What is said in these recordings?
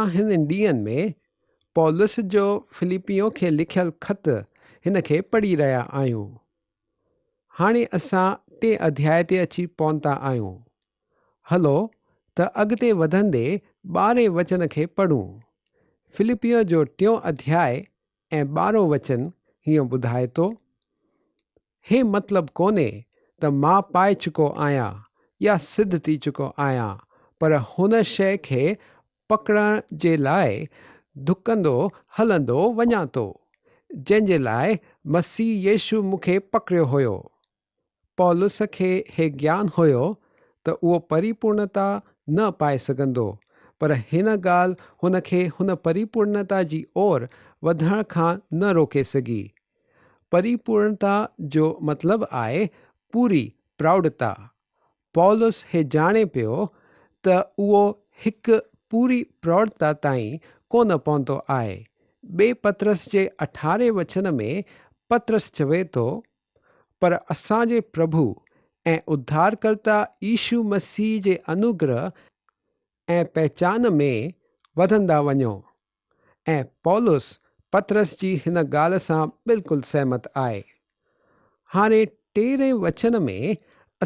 اسان هنن ڏينهن ۾ پولس جو فلپيون کي لکيل خط هن کي پڙهي رهيا آهيون. هاڻي اسان ٽئين اڌياء تي اچي پهتا آهيون. هلو ته اڳتي وڌندي ٻارهين وچن کي پڙهون. فلپيون جو ٽيون اڌياء ۽ ٻارهون وچن هيئن ٻڌائي ٿو، هي مطلب ڪونهي ته مان پائي چڪو آهيان يا سڌ ٿي چڪو آهيان، پر هن شيء کي پڪڙڻ جي لاء ڌڪندو هلندو وڃان ٿو، جنهن جي لاء مسيح يسوع مون کي پڪڙيو هيو. پولس کي هي گيان هيو ته اهو پريپورڻتا نه پائي سگهندو، پر هن ڳالهه هن کي هن پريپورڻتا جي اور وڌڻ کان نه روڪي سگهي. پريپورڻتا جو مطلب آهي پوري پراوڍتا. پولس هي ڄاڻي پيو ته اهو هڪ پوري پراوڍتا تائين ڪونه پهتو آهي. ٻئي پطرس جي اٺارهين وچن ۾ پطرس چوي ٿو، پر اسان جي پرڀو ۽ اڌارڪرتا يسوع مسيح جي انوگره ۽ پهچان ۾ وڌندا وڃو. ۽ پولس پطرس جي هن ڳالهه سان بلڪل سهمت آهي. هاڻي تيرهين وچن ۾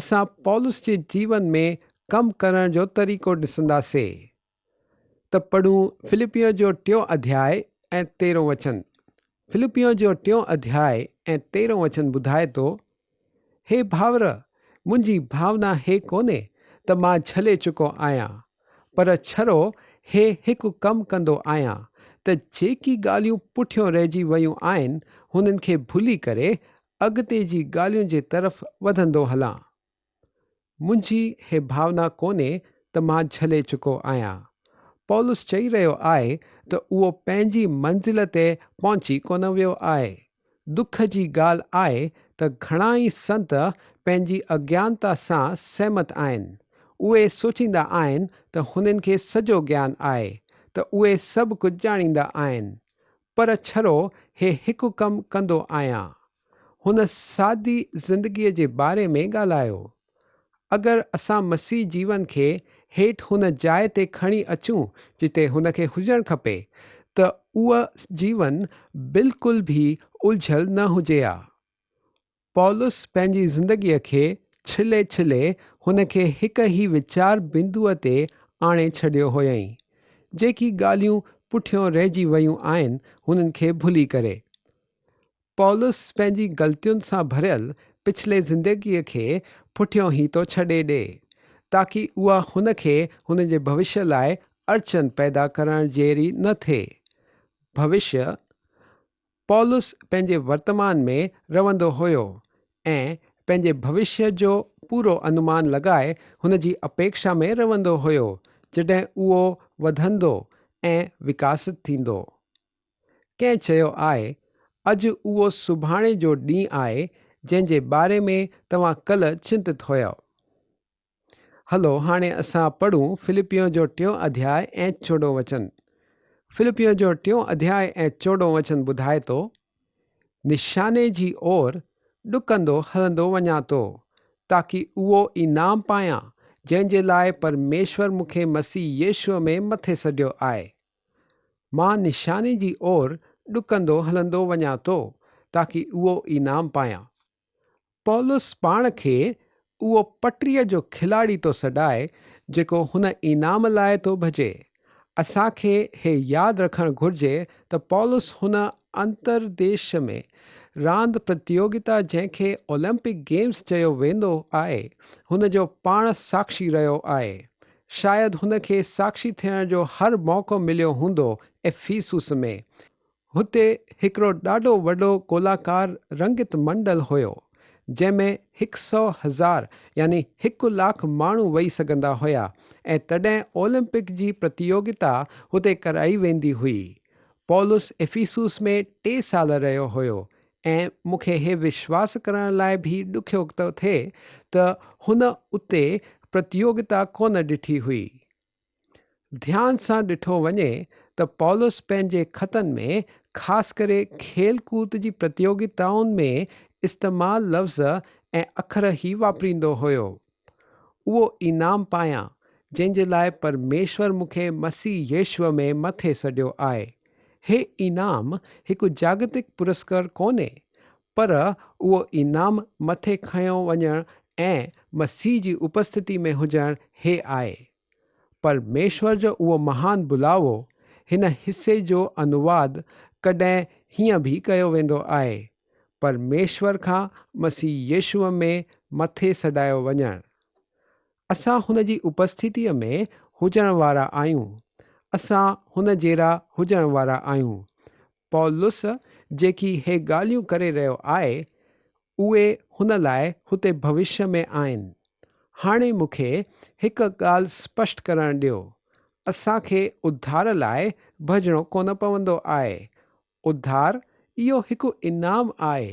اسان پولس جي جيون ۾ ڪم ڪرڻ جو طريقو ڏسنداسي. ته پڙهون فلپيون جو ٽيون اڌياء ۽ تيرهون وچن. فلپيون جو ٽيون اڌياء ۽ تيرهون وچن ٻڌائي ٿو، هي ڀائر، منهنجي ڀاونا هي ڪونهي ته مان جهلي چڪو آهيان، پر ڇڙو هي هڪ ڪم ڪندو آهيان ته جيڪي ڳالهيون پٺيون رهجي ويون آهن، هنن کي ڀلي ڪري اڳتي جي ڳالهين جي طرف وڌندو هلان. منهنجي هي ڀاونا ڪونهي ته مان جهلي چڪو آهيان. پولس چئي رهيو آهي ته اهو پنهنجي منزل تي پهچي ڪونه ويو آهي. دک جي ڳالهه آهي ته گهڻا ئي سنت پنهنجي اگيانتا سان سهمت آهن. اهي سوچيندا آهن ته هنن کي سڄو گيان آهي، ته اهي سڀ ڪجهه ڄاڻيندا آهن. پر ڇڙو هي هڪ ڪم ڪندو آهيان. هن سادي زندگيء جي باري ۾ ڳالهايو. اگر اسان مسيح جيون کي هيٺ هن جاء تي کڻي اچون جتي هن کي هجڻ کپي ته اهو جيون بلڪل به الجهيل نه هجي ها. پولس پنهنجي زندگيء کي ڇلي ڇلي هن کي هڪ ئي ويچار بندوء تي آڻي ڇڏيو هيائين. جيڪي ڳالهيون پٺيون رهجي ويون آهن هنن کي ڀلي ڪري. پولس پنهنجي غلطين سان ڀريل پڇلي زندگيء کي پٺيون ئي ٿو ڇڏي ڏئي، تاڪي اها هن کي هن جي ڀوشيه لاء اڙچن پيدا ڪرڻ جهڙي نه ٿئي. ڀوشيه، پولس پنهنجي ورتمان ۾ رهندو هيو ۽ پنهنجي ڀوشيه جو پورو انومان لڳائي هن جي اپيڪشا ۾ رهندو هيو، جڏهن اهو وڌندو ۽ وڪاست ٿيندو. ڪنهن چيو آهي، اڄ اهو سڀاڻي جو ڏينهن آهي جنهن جي باري ۾ توهان ڪلهه چنتت هيؤ. هلو هاڻي اسان پڙهون فلپيون جو ٽيون اڌياء ۽ چوڏهون وچن. فلپيون جو ٽيون اڌياء ۽ چوڏهون وچن ٻڌائي ٿو، نشاني جي اور ڏڪندو هلندو وڃان ٿو، تاڪي اهو انعام پايان جنهن جي لاء پرميشور مون کي مسيح يسوع ۾ مٿي سڏيو آهي. مان نشاني جي اور ڏڪندو هلندو وڃان ٿو، تاڪي اهو انعام پايان. پولس پاڻ کي اهو پٽريء جو کلاڙي ٿو سڏائي، جيڪو هن انعام لاء ٿو ڀڄي. اسان کي هي ياد رکڻ گهرجي ته پولس هن انترديش ۾ راند پرتيوگتا جنهن کي اولمپڪ گيمز چيو ويندو آهي، هن جو پاڻ ساکشي رهيو آهي. شايد هن کي ساکشي ٿيڻ جو هر موقعو مليو هوندو افيسوس ۾. هتي هڪڙو ڏاڍو وڏو گولاڪار رنگت منڊل هيو، جنهن ۾ هڪ سئو هزار يعني هڪ لاک ماڻهو ويهي سگهندا هيا ۽ تڏهن اولمپڪ جي پرتيوگتا هتي ڪرائي ويندي هئي. پولس افيسوس ۾ ٽي سال رهيو هيو ۽ مون کي هي وشواس ڪرڻ لاء به ڏکيو ٿو ٿئي ته هن اتي پرتيوگتا ڪونه ڏٺي هئي. ڌيان سان ڏٺو وڃي ته پولس پنهنجي خطن ۾ خاص ڪري کيل ڪود جي پرتيوگتائن ۾ استعمال لفظ ۽ اکر ئي واپريندو هيو. اهو انعام پايان، جنهن جي لاء پرميشور مون کي مسيح يسوع ۾ مٿي سڏيو آهي. هي انعام هڪ جاڳتڪ پرسڪار ڪونهي، پر اهو انعام مٿي کنيو وڃڻ ۽ مسيح جي اپسٿتي ۾ هجڻ هي آهي. پرميشور جو اهو مهان بلاوو، هن حصي جو انواد ڪڏهن هيئن به ڪيو ويندو آهي، پرميشور کان مسيح يسوع ۾ مٿي سڏايو وڃڻ. اسان هن جي اپسٿتيء ۾ هجڻ وارا آهيون. اسان هن جهڙا هجڻ وارا آهيون. پولس جيڪي هي ڳالهيون ڪري رهيو آهي، اهي هن لاء هتي ڀوشيه ۾ آهن. هاڻي مون کي هڪ ڳالهه سپشٽ ڪرڻ ڏيو. اسان کي اڌار لاء ڀڄڻو ڪونه پوندو آهي. اڌار، اهو هڪ انعام آهي.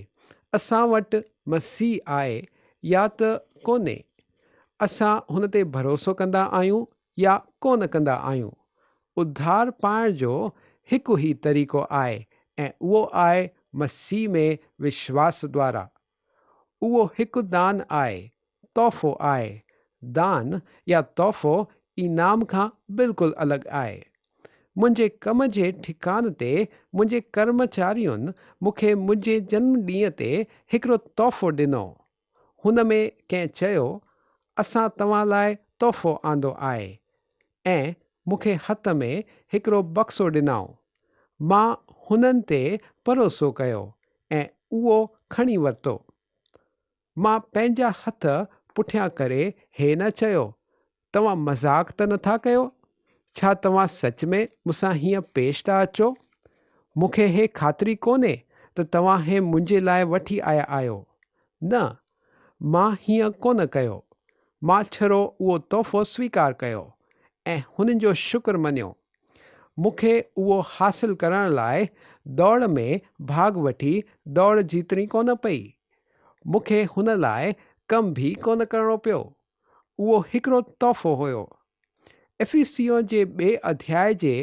اسان وٽ مسيح آهي يا ته ڪونهي. اسان هن تي ڀروسو ڪندا آهيون يا ڪونه ڪندا آهيون. اڌار پائڻ جو هڪ ئي طريقو آهي ۽ اهو آهي مسيح ۾ وشواس دوارا. اهو هڪ دان آهي، تحفو آهي. دان يا تحفو انعام کان بلڪل الڳ آهي. منهنجي ڪم جي ٺڪان تي منهنجي ڪرمچارين مون کي منهنجي جنم ڏينهن تي هڪڙو تحفو ڏنو. هن ۾ ڪنهن چيو، اسان توهان لاء تحفو آندو آهي ۽ مون کي هٿ ۾ هڪڙو بڪسو ڏنائون. مان هنن تي ڀروسو ڪيو ۽ اهو کڻي ورتو. مان پنهنجا هٿ پٺيان ڪري هي نه چيو، توهان مذاق ته نٿا ڪيو؟ ڇا توهان سچ ۾ مون سان هيئن پيش ٿا اچو؟ مون کي هي خاطري ڪونهي ته توهان هي منهنجي لاء وٺي آيا آهيو. نه، مان هيئن ڪونه ڪيو. مان ڇڙو اهو تحفو سويڪار ڪيو ۽ هنن جو شڪر مڃيو. مون کي اهو حاصل ڪرڻ لاء دوڙ ۾ ڀاڳ وٺي دوڙ جيتڻي ڪونه پئي. مون کي هن لاء ڪم به ڪونه ڪرڻو پيو. اهو هڪڙو تحفو هيو. افيسيون جي ٻئي اڌياء جي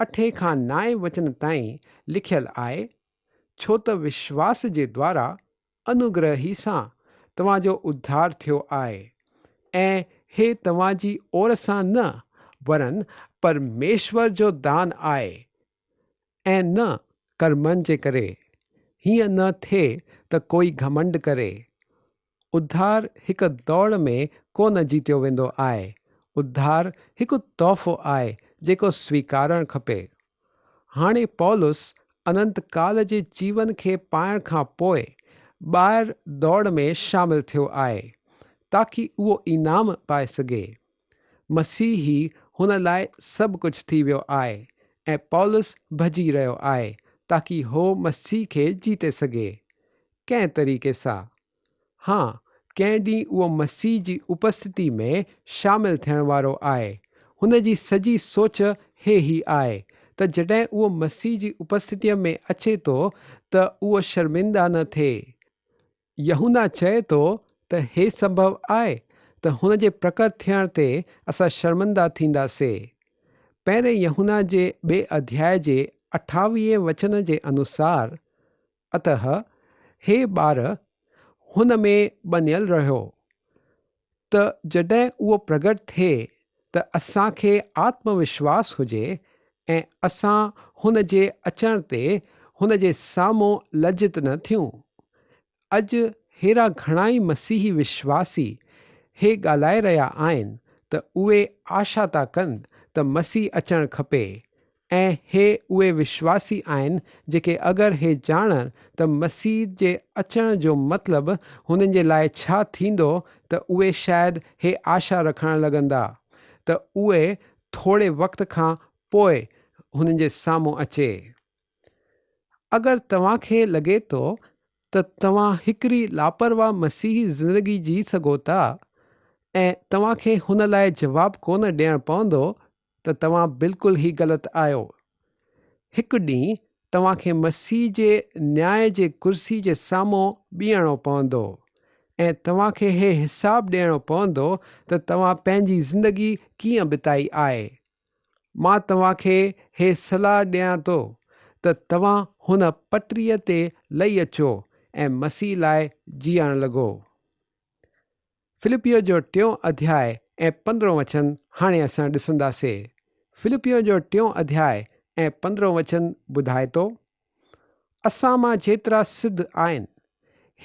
اٺين کان نائين وچن تائين لکيل آهي، ڇو ته وشواس جي دوارا انوگره ئي سان توهان جو اڌار ٿيو آهي، ۽ هي توهان جي اور سان نه، ورن پرميشور جو دان آهي، ۽ نه ڪرمن جي ڪري، هيئن نه ٿئي ته ڪوئي گهمنڊ ڪري. اڌار هڪ دوڙ ۾ ڪو نه جيتيو ويندو آهي. اڌار هڪ تحفو آهي جيڪو سويڪارڻ کپي. هاڻي پولس اننت ڪال جي جيون کي پائڻ کان پوء ٻاهر دوڙ ۾ شامل ٿيو آهي، تاڪي اهو انعام پائي سگهي. مسيح ئي هن لاء سڀ ڪجهه ٿي ويو آهي ۽ پولس ڀڄي رهيو آهي تاڪي هو مسيح کي جيتي سگهي. ڪنهن طريقي سان؟ ها، ڪنهن ڏينهن اهو مسيح جي اپسٿتي ۾ شامل ٿيڻ وارو آهي. هن جي سڄي سوچ هي ئي آهي ته جڏهن اهو مسيح جي اپسٿتيء ۾ اچي ٿو ته اهو شرمنده نه ٿئي. يوحنا چئي ٿو ته هي سنڀو آهي ته هن جي پرڪٽ ٿيڻ تي اسان شرمندا ٿينداسي. پهرين يوحنا جي ٻئي اڌياء جي اٺاويهين وچن جي انوسار، اتهه، هي ٻار، هن ۾ ٻنيل رهيو، ته جڏهن اهو پرگٽ ٿئي ته اسان کي آتم وشواس هجي ۽ اسان هن جي اچڻ تي هن جي سامهون لجت نه ٿيون. اڄ ههڙا گهڻائي مسيحي وشواسي هي ڳالهائي رهيا آهن ته اهي آشا ٿا ڪن ته مسيح اچڻ کپي ۽ هي اهي وشواسي آهن جيڪي اگر هي ڄاڻن ته مسيح جي اچڻ جو مطلب هنن جي لاء ڇا ٿيندو ته اهي شايد هي آشا رکڻ لڳندا ته اهي ٿوري وقت کان پوء هنن جي سامهون اچي. اگر توهان کي لڳي ٿو ته توهان هڪڙي لاپرواهه مسيحي زندگي جي سگهو ٿا ۽ توهان کي هن لاء جواب ڪونه ڏيڻ پوندو ته توهان بلڪل ئي غلط آهيو. هڪ ڏينهن توهان کي مسيح جي نياء جي ڪرسي جي سامهون بيهڻو پوندو ۽ توهان کي هي حساب ڏيڻو پوندو ته توهان پنهنجي زندگي ڪيئن بتائي آهي. مان توهان کي هي صلاح ڏيان ٿو ته توهان هن پٽريء تي لهي اچو ۽ مسيح لاء جيئڻ لڳو. فلپيو جو ٽيون اڌياء ۽ پندرهون وچن هاڻي اسان ڏسنداسي. فلپيون جو ٽيون اڌياء ۽ پندرهون وچن ٻڌائي ٿو، اسان مان جيترا سڌ آهن،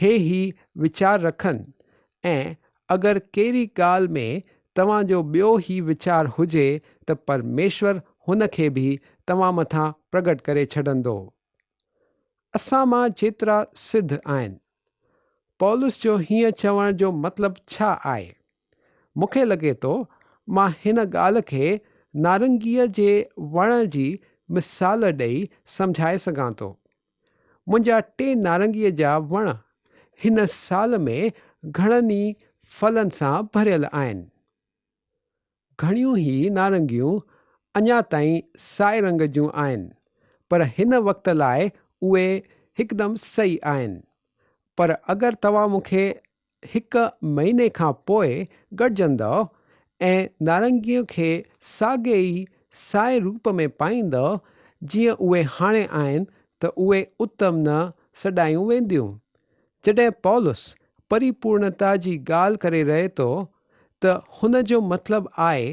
هي هي ويچار رکن ۽ اگر ڪهڙي ڳالهه ۾ توهان جو ٻيو هي ويچار هجي ته پرميشور هن کي به توهان مٿان پرگٽ ڪري ڇڏندو. اسان مان جيترا سڌ آهن. پولس جو هيئن چوڻ جو مطلب ڇا آهي؟ مون کي لڳي ٿو مان هن ڳالهه کي نارنگيء جي وڻ جي مثال ڏئي سمجهائي سگهان ٿو. منهنجا ٽي نارنگيء جا وڻ هن سال ۾ گهڻن ئي ڦلن سان ڀريل آهن. گهڻيون ئي نارنگيون اڃا تائين سائي رنگ جون آهن، پر هن وقت لاء اهي هڪدم صحيح آهن. پر اگر توهان مون کي هڪ مهيني کان پوء گڏجندؤ ۽ نارنگين کي ساڳئي ئي سائي روپ ۾ پائيندؤ جيئن اهي هاڻي آهن ته اهي اتم نه سڏايون وينديون. جڏهن پولس پريپورڻتا جي ڳالهه ڪري رهي ٿو ته هن جو مطلب آهي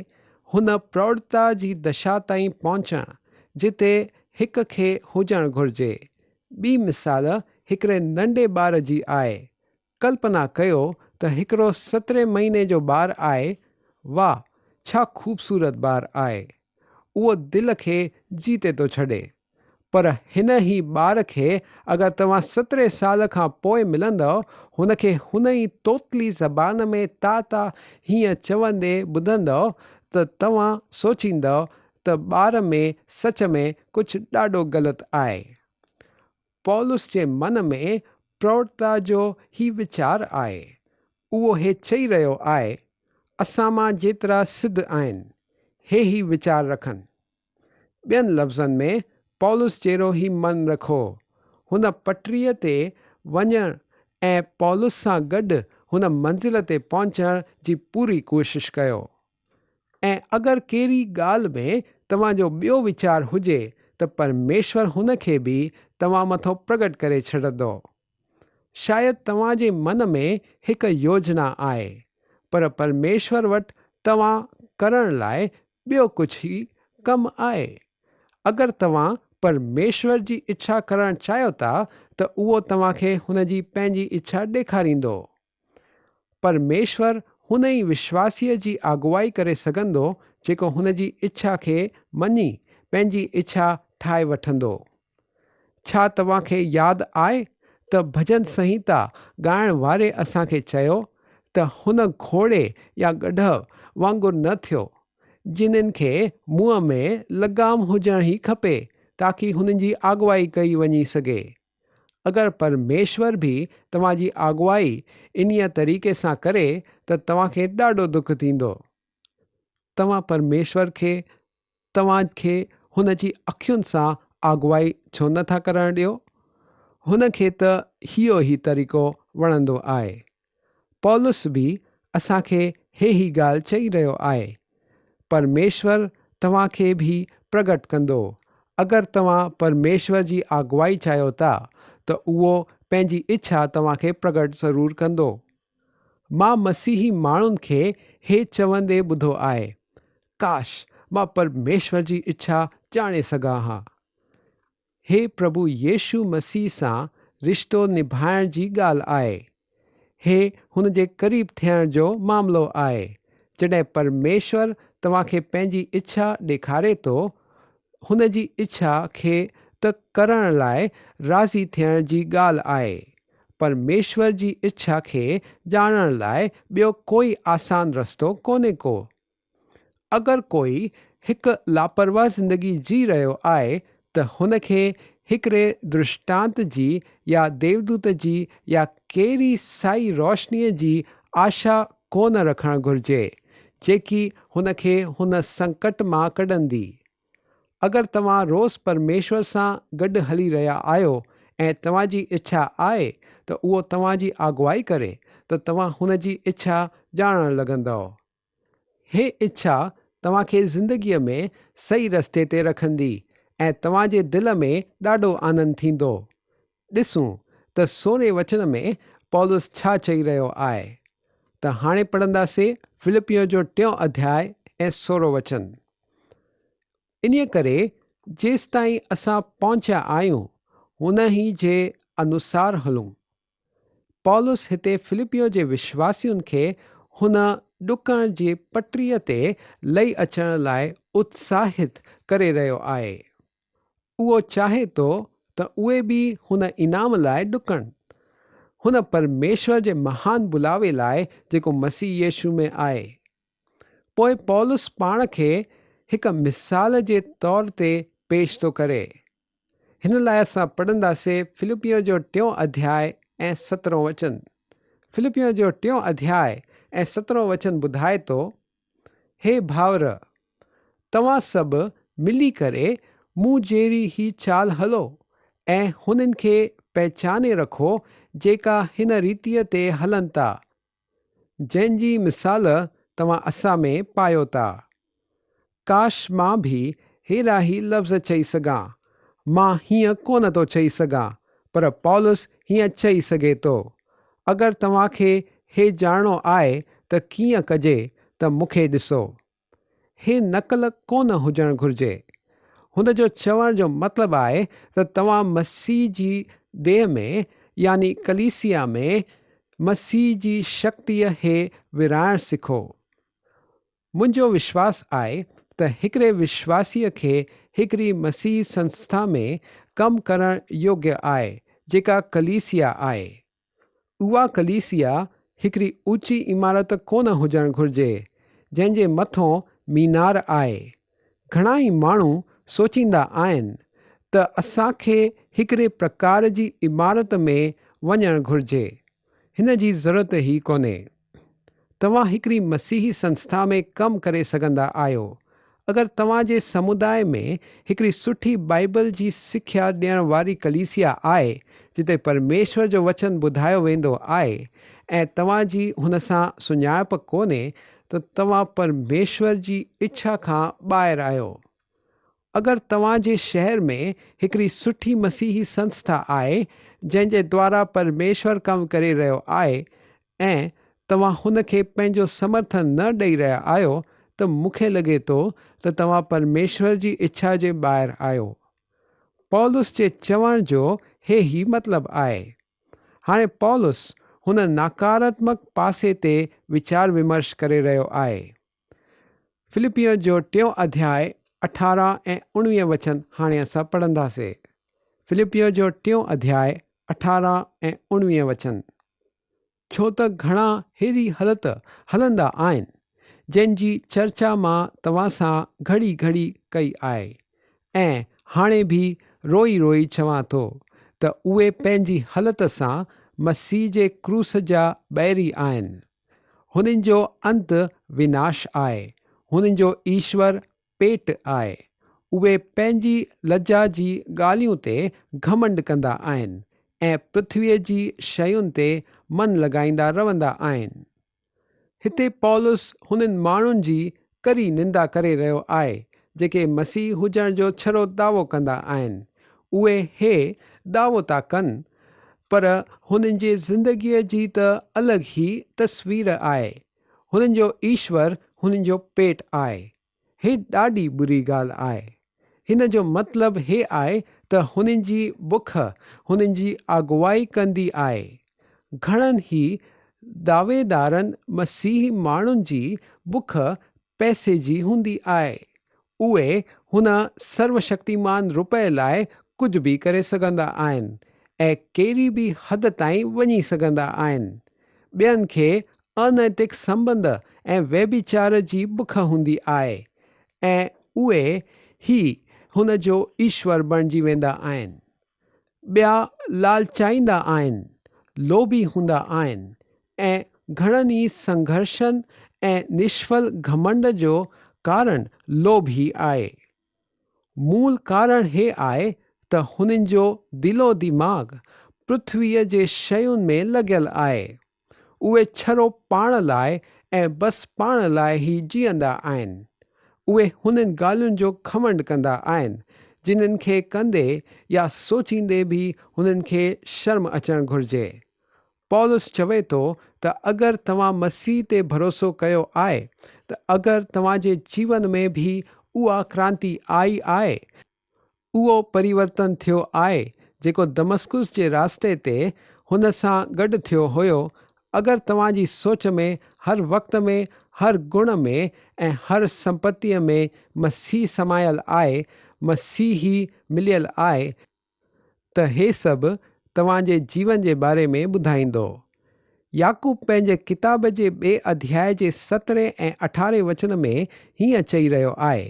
هن پروڙتا جي دشا تائين پهچڻ جتي هڪ کي هجڻ گهرجي. ٻي مثال هڪڙي ننڍي ٻار جي آهي. ڪلپنا ڪيو ته هڪڙو سترهين مهيني جو ٻار آهي، واهه ڇا خوبصورت ٻار آهي. اهو دل کي جيتي ٿو ڇڏي. پر هن ئي ٻار کي اگر توهان سترهين سال کان پوء ملندؤ، هن کي هن ئي طوطلي زبان ۾ تا تا هيئن چوندي ٻڌندؤ ته توهان سوچيندؤ ته ٻار ۾ سچ ۾ ڪجهه ڏاڍو غلط آهي. پولس جي من ۾ پروڙتا جو هي ويچار آهي. اهو هي چئي رهيو آهي، اسان مان جيترا سڌ آهن، هي هي ويچار رکن. ٻين لفظن ۾ پولس جهڙو ئي من رکو. هن پٽريء تي وڃڻ ۽ پولس سان گڏ هن منزل تي پهچڻ جي پوري ڪوشش ڪيو. ۽ اگر ڪهڙي ڳالهه ۾ توهان جو ٻيو ويچار هجي ته پرميشور هن کي به توهان مٿو پرگٽ ڪري ڇڏندو. شايد توهان جي من ۾ هڪ يوجنا آهي، پر پرميشور وٽ توهان ڪرڻ لاء ٻيو ڪجهه ئي ڪم آهي. اگر توهان پرميشور جي اڇا ڪرڻ چاهيو ٿا ته اهو توهان کي هن جي پنهنجي اڇا ڏيکاريندو. پرميشور هن ئي وشواسيء جي اڳواڻي ڪري سگهندو جيڪو هن جي اڇا کي مڃي پنهنجي اڇا ٺاهي وٺندو. ڇا توهان کي ياد آهي ته ڀڄن سنهيتا ڳائڻ واري اسان کي چيو ته هن گهوڙي يا گڏهه وانگر نه ٿيو، جنھن کي منهن ۾ لگام هجڻ ئي کپي تاڪي هنن جي اڳواڻي ڪئي وڃي سگهي. اگر پرميشور به توهان جي اڳواڻي انهيء طريقي سان ڪري ته توهان کي ڏاڍو دک ٿيندو. توهان پرميشور کي توهان کي هن جي اکين سان اڳواڻي ڇو نه ٿا ڪرڻ ڏيو؟ هن کي ته اهو ئي طريقو وڻندو آهي. پولس به اسان کي هي ئي ڳالهه چئي رهيو آهي. پرميشور توهان کي به پرگٽ ڪندو. اگر توهان پرميشور جي اڳواڻي چاهيو ٿا ته اهو پنهنجي اڇا توهان کي پرگٽ ضرور ڪندو. مان مسيحي ماڻهن کي هي چوندي ٻڌو آهي، ڪاش مان پرميشور جي اڇا ڄاڻي سگهان ها. هي پرڀو يسوع مسيح سان رشتو نڀائڻ جي ڳالهه آهي. هي هن جي قريب ٿيڻ جو معاملو آهي. جڏهن پرميشور توهان کي پنهنجي اڇا ڏيکاري ٿو، هن جي اڇا کي ته ڪرڻ لاء راضي ٿيڻ جي ڳالهه آهي. پرميشور جي اڇا کي ڄاڻڻ لاء ٻيو ڪوئي آسان رستو ڪونهي ڪو. اگر ڪوئي هڪ لاپرواهه زندگي جي رهيو آهي ته هن کي هڪڙي درشٽانت جي يا ديودوت جي يا ڪهڙي سائي روشنيء جي آشا ڪونه رکڻ گهرجي، جيڪي هن کي هن سنڪٽ مان ڪڍندي. اگر توهان روز پرميشور سان گڏ هلي رهيا آهيو ۽ توهان جي اڇا آهي ته اهو توهان جي اڳواڻي ڪري ته توهان هن جي اڇا ڄاڻڻ لڳندؤ. هي اڇا توهان کي زندگيء ۾ صحيح رستي تي رکندي ۽ توهان جي دل ۾ ڏاڍو آنند ٿيندو. ڏسون ته سوني وچن ۾ پولس ڇا چئي رهيو آهي. ته هاڻي پڙهنداسي فلپيون جو ٽيون اڌياء ۽ سورهون وچن. انهيء ڪري جيستائين اسان پهچيا آهيون، هن ئي جي انوسار هلون. پولس هتي فلپيون جي وشواسين کي هن ڏڪڻ جي پٽريء تي لهي اچڻ لاء اتساهت ڪري رهيو آهي. اهو چاهي ٿو ته اهي به هن انعام لاء ڏڪن، هن پرميشور جي مهان بلاوي لاء جيڪو مسيح يسوع ۾ آهي. پوء پولس پاڻ کي هڪ مثال جي طور تي پيش ٿو ڪري. هن لاء اسان پڙهنداسي فلپيون جو ٽيون اڌياء ۽ سترهون وچن. فلپيون جو ٽيون اڌياء ۽ سترهون وچن ٻڌائي ٿو، هي ڀائر! توهان سڀ ملي ڪري مون جهڙي هي چال هلو ۽ هنن کي پهچاني رکو جيڪا هن ريتيء تي هلن ٿا، جنهن جي مثال توهان اسان ۾ پايو ٿا. ڪاش مان به ههڙا ئي لفظ چئي سگهان. مان هيئن ڪونه ٿو چئي سگهان، پر پولس هيئن چئي سگهي ٿو. اگر توهان کي هي ڄاڻڻو آهي ته ڪيئن ڪجي ته مون کي ڏسو. هي نقل ڪونه هجڻ گهرجي. هن جو چوڻ جو مطلب آهي ته توهان مسيح جي ديهه ۾ يعني ڪليسيا ۾ مسيح جي شڪتيء هي ورهائڻ سکو. منهنجو وشواس آهي ته هڪڙي وشواسيء کي هڪڙي مسيحي سنسٿا ۾ ڪم ڪرڻ يوگيه آهي جيڪا ڪليسيا آهي. اها ڪليسيا هڪڙي اوچي عمارت ڪونه هجڻ گهرجي، جنهن جي مٿون مينار آهي. گهڻا ئي ماڻهو سوچيندا آهن ته اسان کي هڪڙي پرڪار جي عمارت ۾ وڃڻ گهرجي. هن جي ضرورت ئي ڪونهي. توهان هڪڙي مسيحي سنسٿا ۾ ڪم ڪري سگهندا آهيو. اگر توهان جي سموداء ۾ هڪڙي سٺي بائيبل جي سکيا ڏيڻ واري ڪليسيا آهي جتي پرميشور جو وچن ٻڌايو ويندو آهي ۽ توهان جي هن سان سڃاڻپ ڪونهي ته توهان پرميشور جي اڇا کان ٻاهر آهيو. اگر توهان جي شهر ۾ هڪڙي سٺي مسيحي سنسٿا آهي جنهن جي دوارا پرميشور ڪم ڪري رهيو آهي ۽ توهان هن کي پنهنجو سمرٿن نه ڏئي رهيا آهيو ته مون کي لڳي ٿو ته توهان پرميشور جي اڇا جي ٻاهر آهيو. پولس جي چوڻ جو هي ئي مطلب آهي. هاڻي پولس هن ناڪاراتمڪ پاسي تي ويچار ومرش ڪري رهيو آهي. فلپيون جو ٽيون اڌياء 18 ۽ 19 وچن هاڻي اسان پڙهنداسي. فلپيون جو ٽيون اڌياء 18 ۽ 19 وچن. ڇو ته گهڻا ههڙي هلت هلندا آهن، جنهن جي چرچا مان توهان سان گهڙي گهڙي ڪئي آهي، ۽ هاڻي به روئي روئي چوان ٿو، ته اهي پنهنجي هلت سان مسيح جي ڪروس جا بئري آهن. هنن جو انت وناش آهي، هنن جو ايشور پيٽ آهي. اهي پنهنجي لڄا جي ڳالهيون تي گهمنڊ ڪندا آهن ۽ پرٿويء جي شين تي من لڳائيندا رهندا آهن. هتي پولس هنن ماڻهن جي ڪري نندا ڪري رهيو آهي، جيڪي مسيحي هجڻ جو ڇڙو دعوو ڪندا آهن. اهي هي دعوو ٿا ڪن، پر هنن جي زندگيء جي ته الڳ ئي تصوير آهي. هنن جو ايشور هنن جو پيٽ آهي. هي ڏاڍي بري ڳالهه آهي. هن جو مطلب هي آهي ته هنن جي بک هنن جي اڳواڻي ڪندي آهي. گهڻن ئي دعويدارن مسيحي ماڻهن جي بک پئسي جي هوندي آهي. اهي هن سروشڪتيمان روپئي لاء ڪجهه به ڪري سگهندا آهن ۽ ڪهڙي به حد تائين وڃي سگهندا آهن. ٻين کي انيتڪ سنٻنڌ ۽ ويڀيچار جي بک هوندي آهي ۽ اهي ئي هن جو ايشور بڻجي ويندا آهن. ٻيا لالچائيندا آهن، لوڀي هوندا آهن ۽ گهڻن ئي سنگهرشن ۽ نشڦل گهمنڊ جو ڪارڻ لوڀ ئي آهي. مول ڪارڻ هي آهي ته هنن جو دل و دماغ پرٿويء جي شين ۾ لڳيل آهي. اهي ڇڙو پاڻ لاء ۽ بس پاڻ لاء ئي جيئندا آهن. اهي هنن ڳالهين جو گهمنڊ ڪندا آهن، جنھن کي ڪندي يا سوچيندي به هنن کي شرم اچڻ گهرجي. پولس چوي ٿو ته اگر توهان مسيح تي ڀروسو ڪيو آهي ته اگر توهان جي جيون ۾ به اها ڪرانتي آئي آهي، اهو پريورتن ٿيو آهي جيڪو دمسقس جي راستي تي هن سان گڏ ٿيو هيو، اگر توهان جي سوچ ۾ هر وقت ۾ هر گڻ ۾ ۽ هر سمپتيء ۾ مسيح سمايل آهي، مسيح ئي مليل آهي، ته هي سڀ توهان جي جيون جي باري ۾ ٻڌائيندو. يعقوب پنهنجي ڪتاب جي ٻئي اڌياء جي سترهين ۽ اٺارهين وچن ۾ هيئن چئي رهيو آهي،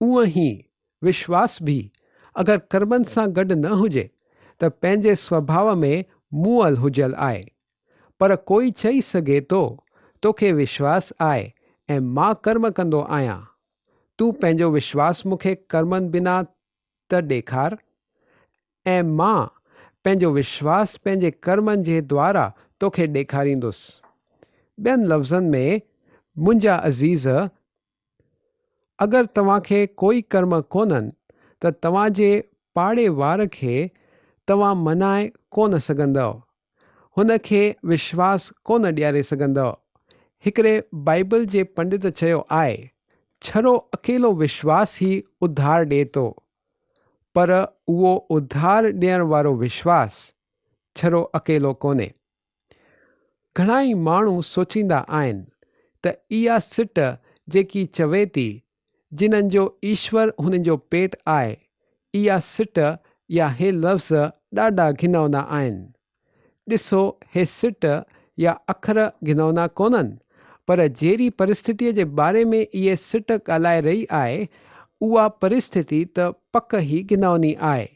اونئن ئي وشواس به اگر ڪرمن سان گڏ نه هجي ته پنهنجي سوڀاء ۾ مئل هجيل آهي. پر ڪوئي چئي سگهي ٿو، توکي وشواس آهي ۽ مان ڪرم ڪندو آهيان. تون پنهنجو وشواس مون کي ڪرمن بنا ته ڏيکار ۽ مان پنهنجو وشواس پنهنجي ڪرمن جي دوارا توکي ڏيکاريندس. ٻين لفظن ۾، منهنجا عزيز، اگر توهان کي ڪوئي ڪرم ڪونهن ته توهان جي پاڙي وار کي توهان منائي ڪونه سگهندؤ. هن کي وشواس ڪونه ڏياري سگهندؤ. هڪڙي بائيبل جي پنڊت چيو آهي، ڇڙو اڪيلو وشواس ئي اڌار ڏئي ٿو، پر اهو اڌار ڏيڻ وارو وشواس ڇڙو اڪيلو ڪونهي. گهڻائي ماڻهو سوچيندا آهن ته اها سٽ جيڪي چوي ٿي، جنھن جو ايشور ھن جو پيٽ آھي، اھا سٽ يا ھي لفظ ڏاڍا گھنونا آھن. ڏسو ھي سٽ يا اکر گھنونا ڪونھن، پر جھڙي پرسٿتيء جي باري ۾ اھي سٽ ڳالھائي رھي آھي، اھا پرسٿتي ته پڪ ئي گھنوني آھي.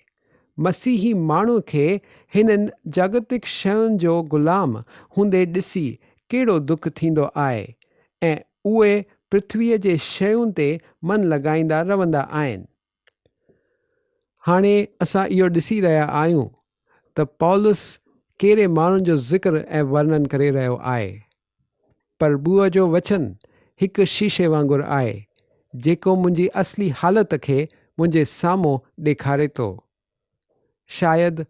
مسيحي ماڻھوء کي ھنن جاڳتڪ شين جو غلام ھوندي ڏسي ڪيڏو دک ٿيندو آھي ۽ اهي پرٿويء جي شين تي من لڳائيندا رهندا آهن. هاڻي اسان اهو ڏسي رهيا آهيون ته پولس ڪهڙي ماڻهن جو ذڪر ۽ ورنن ڪري رهيو آهي. پرڀوء جو وچن هڪ شيشي وانگر آهي، جيڪو منهنجي اصلي حالت کي منهنجي سامهون ڏيکاري ٿو. شايد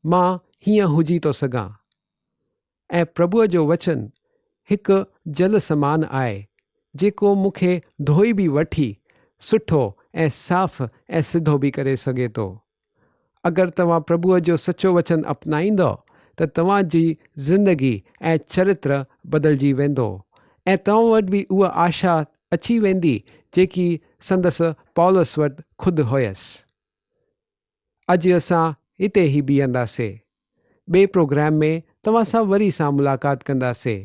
مان هيئن هجي ٿو سگهان. ۽ پرڀوء جو وچن هڪ جل سمان آهي، جيڪو مون کي ڌوئي به وٺي سٺو ۽ صاف ۽ سڌو به ڪري سگهي ٿو. اگر توهان پرڀوء جو سچو وچن اپنائيندؤ ته توهان جي زندگي ۽ چرتر بدلجي ويندو ۽ توهان وٽ به اها آشا اچي ويندي جيڪي سندس پولس وٽ خود هيس. اڄ اسان هتي ئي بيهنداسي. ٻئي پروگرام ۾ توهان سان وري سان ملاقات ڪنداسي.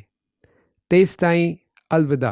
تيستائين الوداع.